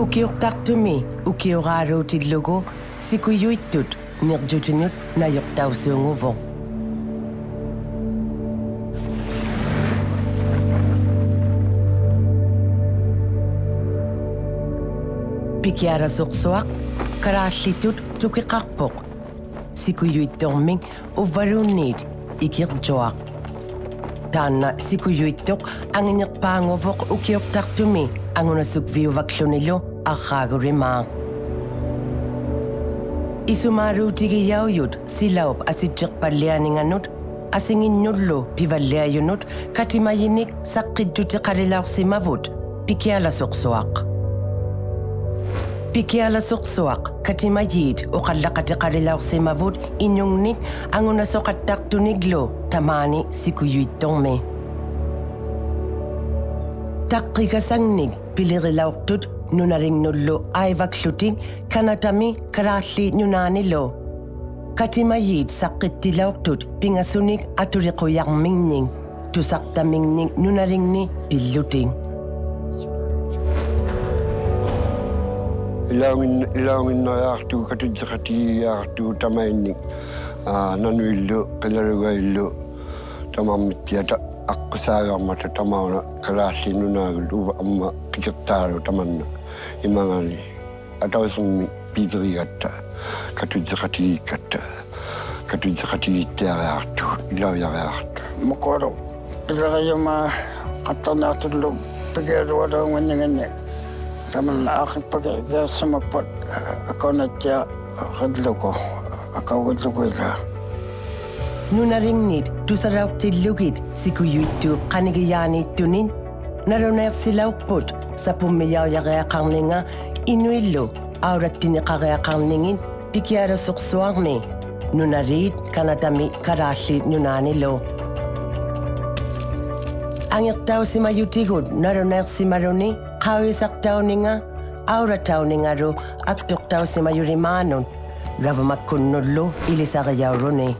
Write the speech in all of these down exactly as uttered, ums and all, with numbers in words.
ᐅᑭᐅᖅᑕᖅᑐᒥ ᐅᑭᐅᕌᓘᑎᓪᓗᒍ ᓯᑯᔪᐃᑦᑐᑦ ᓂᕐᔪᑎᓄᑦ ᓇᔪᖅᑕᐅᓲᖑᕗᖅ. ᐱᑭᐊᓚᓱᖅᓱᐊᖅ ᑲᓛᖦᖠᑦ ᑐᑭᖃᖅᐳᖅ. ᓯᑯᔪᐃᑦᑐᕐᒥᒃ ᐅᕝᕙᓘᓐᓃᑦ ᐃᑭᕐᔪᐊᖅ. ᑖᓐᓇ ᓯᑯᔪᐃᑦᑐᖅ ᐊᖏᓂᖅᐹᖑᕗᖅ ᐅᑭᐅᖅᑕᖅᑐᒥ ᐊᖑᓇᓱᒡᕕᐅᕙᒃᖢᓂᓗ ᐊᕐᕌᒍᓕᒫᖅ. ᐃᓱᒫᓘᑎᒋᔭᐅᔪᑦ ᓯᓚᐅᑉ ᐊᓯᔾᔨᖅᐸᓪᓕᐊᓂᖓᓄᑦ ᐊᓯᖏᓐᓄᓪᓗ ᐱᕙᓪᓕᐊᔪᓄᑦ ᑲᑎᒪᔨᓂᒃ ᓴᖅᑭᔾᔪᑎᖃᓕᓚᐅᖅᓯᒪᕗᑦ ᐱᑭᐊᓚᓱᖅᓱᐊᖅ. ᐱᑭᐊᓚᓱᖅᓱᐊᖅ ᑲᑎᒪᔩᑦ ᐅᖃᓪᓚᖃᑎᖃᓕᓚᐅᖅᓯᒪᕗᑦ ᐃᓄᖕᓂᒃ ᐊᖑᓇᓱᖃᑦᑕᖅᑐᓂᒡᓗ ᑕᒫᓂ ᓯᑯᔪᐃᑦᑐᕐᒥ. ᑕᖅᑭᒐᓴᖕᓂᒃ ᐱᓕᕆᓚᐅᖅᑐᑦ ᓄᓇᓕᖕᓄᓪᓗ ᐊᐃᕙᒃᖢᑎᒃ ᑲᓇᑕᒥ ᑲᓛᖦᖠᑦ ᓄᓈᓂᓗ. ᑲᑎᒪᔩᑦ ᓴᖅᑭᑦᑎᓚᐅᖅᑐᑦ ᐱᖓᓱᓂᒃ ᐊᑐᓕᖁᔭᕐᒥᖕᓂᒃ, ᑐᓴᖅᑕᒥᖕᓂᒃ ᓄᓇᓕᖕᓂ ᐱᓪᓗᑎᒃ. ᐃᓚᐅᙱᓐ-, ᐃᓚᐅᙱᓐᓇᕆᐊᖅᑐᒍᑦ, ᑲᑐᔾᔨᖃᑎᒋᐊᖅᑐᒍᑦ ᑕᒪᐃᓐᓂᒃ, ᐋ, ᓇᓄᐃᓪᓗ, ᕿᓚᓗᒐᐃᓪᓗ, ᑕᒪᕐᒥᑦᑎᐊᑦ ᐊᖅᑯᓵᕆᐊᕐᒪᑕ ᑕᒪᐅᓇ ᑲᓛᖦᖠᑦ ᓄᓈᒍᑦ ᐅᕙ ᐊᒻᒪ ᑭᑎᖅᑖᓗ ᑕᒪᓐᓇ ᐃᒪᖓᓕ. ᐊᑕᐅᓯᕐᒥᒃ ᐱᓕᕆᒐᑦᑕ, ᑲᑐᔾᔨᖃᑎᒌᒃᑲᑦᑕ, ᑲᑐᔾᔨᖃᑎᒌᑦᑎᐊᕆᐊᖅᑐᒍᑦ, ᐃᓚᐅᔭᕆᐊᖅᑐᒍᑦ. ᒧᖁᐊᓗᒃ ᐱᓕᕆᔪᒪᖃᑦᑕᕐᓂᐊᖅᑐᓪᓗ ᐱᒋᐊᓗᐊᓘᖓᓂᖏᓐᓂ. ᑕᒪᓐᓇ ᐊᕿᑉᐸᒋᐊᖅᓯᒪᑉᐸᑦ ᐊᑲᐅᓇᑦᑎᐊᕆᓪᓗᒍ, ᐊᑲᐅᒋᓪᓗᒍ ᐃᓛ. ᓄᓇᓕᖕᓂᑦ ᑐᓴᓚᐅᖅᑎᓪᓗᒋᑦ ᓯᑯᔪᐃᑦᑑᑉ ᖃᓂᒋᔮᓃᑦᑐᓂᑦ ᓇᓗᓇᐃᖅᓯᓚᐅᖅᐳᑦ ᓴᐳᒻᒥᔭᐅᔭᕆᐊᖃᕐᓂᖓ ᐃᓄᐃᓪᓗ ᐊᐅᓚᑦᑎᓂᖃᕆᐊᖃᕐᓂᖏᑦ ᐱᑭᐊᓚᓱᖅᓱᐊᕐᒥ, ᓄᓇᓖᑦ ᑲᓇᑕᒥ ᑲᓛᖦᖠᑦ ᓄᓈᓂᓗ. ᐊᖏᖅᑕᐅᓯᒪᔪᑎᒍᑦ ᓇᓗᓇᐃᖅᓯᒪᓗᓂ ᖃᐅᔨᓴᖅᑕᐅᓂᖓ ᐊᐅᓚᑕᐅᓂᖓᓗ ᐊᒃᑐᖅᑕᐅᓯᒪᔪᓕᒫᓄᑦ, ᒐᕙᒪᒃᑯᓐᓄᓪᓗ ᐃᓕᓴᕆᔭᐅᓗᓂ.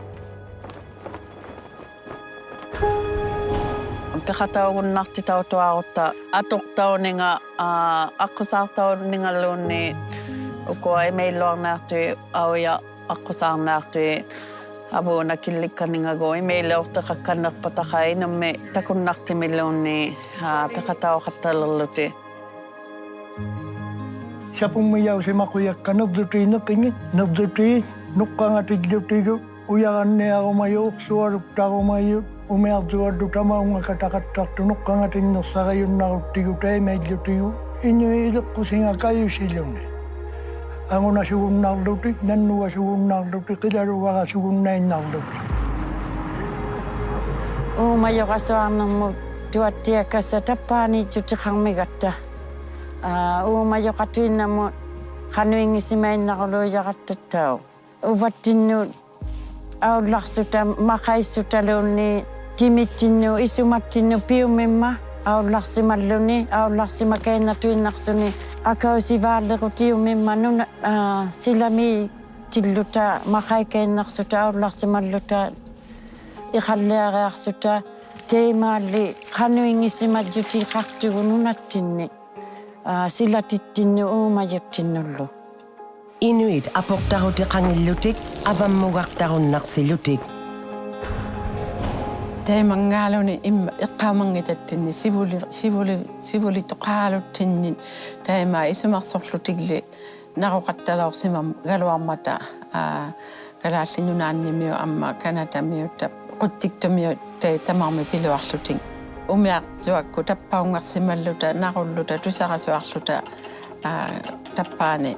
ᐱᖃᑕᐅᒍᓐᓇᖅᑎᑕᐅᑐᐊᕈᑦᑕ ᐊᑐᖅᑕᐅᓂᖓ, ᐋ, ᐊᖅᑯᓵᖅᑕᐅᓂᖓᓘᓐᓃᑦ ᐅᑯᐊ ᐃᒪᐃᓗᐊᕐᓂᐊᖅᑐᐃᑦ ᐊᐅᔭ ᐊᖅᑯᓵᕐᓂᐊᖅᑐᐃᑦ ᐊᕘᓇ ᑭᓪᓕᒃᑲᓐᓂᖓᒎᖅ ᐃᒪᐃᓕᐅᖅᑎᖃᒃᑲᓐᓂᖅᐸᑕᖃᐃ ᐃᓄᒻᒥ ᑕᑯᓐᓇᖅᑎᒥᓘᓐᓃᑦ, ᐋ, ᐱᖃᑕᐅᖃᑦᑕᓕᕐᓗᑎᒃ. ᓴᐳᒻᒥᔭᐅᓯᒪᖁᔭᒃᑲ ᓂᕐᔪᑏᑦ ᓂᕿᖏᑦ, ᓂᕐᔪᑏᑦ ᓄᖅᑲᖓᑎᓪᓗᑎᒍ, ᐅᔭᕋᓐᓂᐊᕈᒪᔪᑦ, ᐅᖅᓱᐊᓗᒃᑕᕈᒪᔪᑦ, ᐅᒥᐊᕐᔪᐊᓪᓗ ᑕᒪᐅᙵᖃᑦᑕᖃᑦᑕᖅᑐᑦ ᓄᖅᑲᖓᑎᓐᓂᖅᓴᕆᔪᓐᓇᕈᑦᑎᒍ ᑕᐃᒪᐃᓪᓗᑎᒍ, ᐃᓄᐃᑦ ᐃᓕᖅᑯᓯᖓ ᑲᔪᓯᓗᓂ. ᐊᖑᓇᓱᒍᓐᓇᕐᓗᑎᒃ, ᓇᓐᓄᒐᓱᒍᓐᓇᕐᓗᑎᒃ, ᕿᓚᓗᒐᕋᓱᒍᓐᓇᐃᓐᓇᕐᓗᑎᒃ. ᐆᒪᔪᕋᓱᐊᕐᓂᕐᒧᑦ ᑐᐊᑦᑎᐊᒃᑲᓴᖅ ᑕᑉᐹᓃᑦᔪᑎᖃᕐᒥᒐᑦᑕ. ᐋ, ᐆᒪᔪᖃᑐᐃᓐᓇᕐᒧᑦ ᖃᓄᐃᙱᓯᒪᐃᓐᓇᕈᓘᔭᕋᑦᑕᑦᑕᐅᖅ. ᐅᕙᑦᑎᓐᓄᑦ ᐊᐅᓪᓚᖅᓱᑕ, ᒪᖃᐃᖅᓱᑕᓘᓐᓃᑦ, ᑎᒥᑦᑎᓐᓄᑦ, ᐃᓱᒪᑦᑎᓐᓄᑦ ᐱᐅᒥᒻᒪᑦ ᐊᐅᓪᓚᖅᓯᒪᓪᓗᓂ, ᐊᐅᓪᓚᖅᓯᒪᑲᐃᓐᓇᑐᐃᓐᓇᖅᓱᓂ, ᐊᑲᐅᓯᕚᓪᓕᕈᑎᐅᒥᒻᒪᑦ ᓄᓇ, ᐋ, ᓯᓚᒦᑦᑎᓪᓗᑕ, ᒪᖃᐃᑲᐃᓐᓇᖅᓱᑕ, ᐊᐅᓪᓚᖅᓯᒪᓪᓗᑕ, ᐃᖃᓪᓕᐊᕆᐊᖅᓱᑕ, ᑕᐃᒫᓪᓕ ᖃᓄᐃᙱᓯᒪᔾᔪᑎᖃᖅᑐᒍᑦ ᓄᓇᑦᑎᓐᓂ, ᐋ, ᓯᓚᑎᑦᑎᓐᓄᑦ ᐆᒪᔪᑦᑎᓐᓄᓪᓗ. ᐃᓄᐃᑦ ᐊᐳᖅᑕᕈᑎᖃᖏᓪᓗᑎᒃ ᐊᕙᒻᒧᒐᖅᑕᕈᓐᓇᖅᓯᓗᑎᒃ. ᑕᐃᒪᙵᓗᓂ ᐃᒻ-, ᐃᖅᑲᐅᒪᙱᑕᑦᑎᓐᓂ ᓯᕗᓕ-, ᓯᕗᓕ-, ᓯᕗᓕᑐᖄᓗᑦᑎᓐᓂ ᑕᐃᒪ ᐃᓱᒪᖅᓱᕐᓗᑎᒡᓕ ᓇᕈᖃᑦᑕᓚᐅᖅᓯᒪᒐᓗᐊᕐᒪᑕ, ᐋ, ᑲᓛᖦᖠᑦ ᓄᓈᓐᓂᒥᐅᑦ ᐊᒻᒪ ᑲᓇᑕᒥᐅᑕ ᖁᑦᑎᒃᑐᒥᐅᑕᐃᑦ ᑕᒪᕐᒥᒃ ᐱᓗᐊᖅᖢᑎᒃ. ᐅᒥᐊᕐᔪᐊᒃᑯᑦ ᑕᑉᐸᐅᙵᖅᓯᒪᓪᓗᑕ, ᓇᕈᓪᓗᑕ, ᑐᓴᕋᓱᐊᖅᖢᑕ, ᐋ, ᑕᑉᐹᓂ,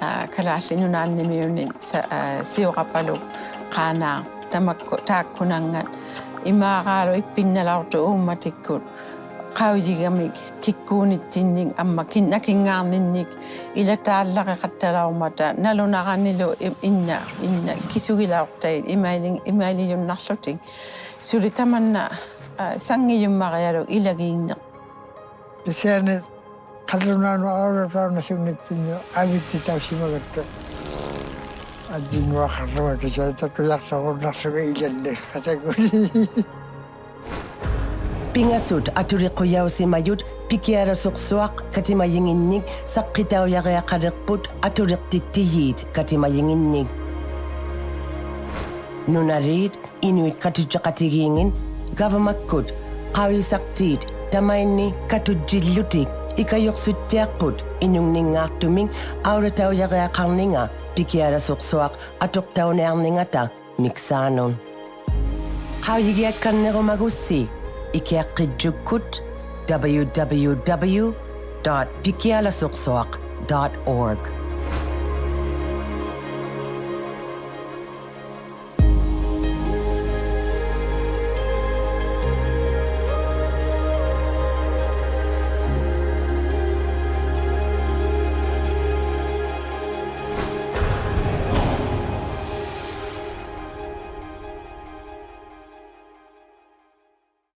ᐋ, ᑲᓛᖦᖠᑦ ᓄᓈᓐᓂᒥᐅᓂ ᓴ-, ᐋ, ᓯᐅᕋᐸᓗᒃ ᖄᓈᖅ, ᑕᒪᒃᑯ-, ᑖᒃᑯᓇᙵᑦ. ᐃᒫᕌᓗᒃ ᐃᑉᐱᓐᓇᓚᐅᖅᑐᖅ ᐆᒻᒪᑎᒃᑯᑦ ᖃᐅᔨᒐᒥᒃ ᑭᒃᑰᓂᑦᑎᓐᓂᒃ ᐊᒻᒪ ᑭᓐ-, ᓇᑭᙶᕐᓂᓐᓂᒃ ᐃᓚᑖᓪᓚᕆᖃᑦᑕᓚᐅᕐᒪᑕ ᓇᓗᓇᕋᓂᓗ ᐃ-, ᐃᓐᓇ, ᐃᓐᓇ ᑭᓱᒋᓚᐅᖅᑕᐃᑦ ᐃᒪᐃᓕ-, ᐃᒪᐃᓕᔪᓐᓇᖅᖢᑎᒃ. ᓱᓕ ᑕᒪᓐᓇ, ᐋ, ᓴᙱᔪᒻᒪᕆᐊᓗᒃ ᐃᓚᒌᖕᓂᖅ. ᑭᓯᐊᓂ ᖃᓪᓗᓈᓄᑦ ᐊᐅᓚᑕᐅᓇᓱᖕᓂᑦᑎᓐᓄᑦ ᐊᕕᑦᑎᑕᐅᓯᒪᒐᑦᑕ. ᐊᔾᔨᓐᓄᐊᖃᕐᓗᒍ ᑭᓯᐊᓂ ᑕᑯᔭᖅᓴᕈᓐᓇᖅᓱᒍ ᐃᓚᓐᓂ ᖃᑕᒍᓕ. ᐱᖓᓱᑦ ᐊᑐᓕᖁᔭᐅᓯᒪᔪᑦ Pikialasuqsuaq katimajinginnik saqqitaujariaqaliqput atuliqtittijiit katimajinginnik. Nunaliit inuit katujjiqatigiingit gavamakkut qaujisaqtiit tamainni katujjillutik ikajuqsuttiaqput inungninngaaqtumik aulataujariaqarninga pikialasuqsuaq atuqtauniarningata miksaanut. Qaujigiakkannirumagusi ikiaqqijjukkut www dot pikialasuqsuaq dot org.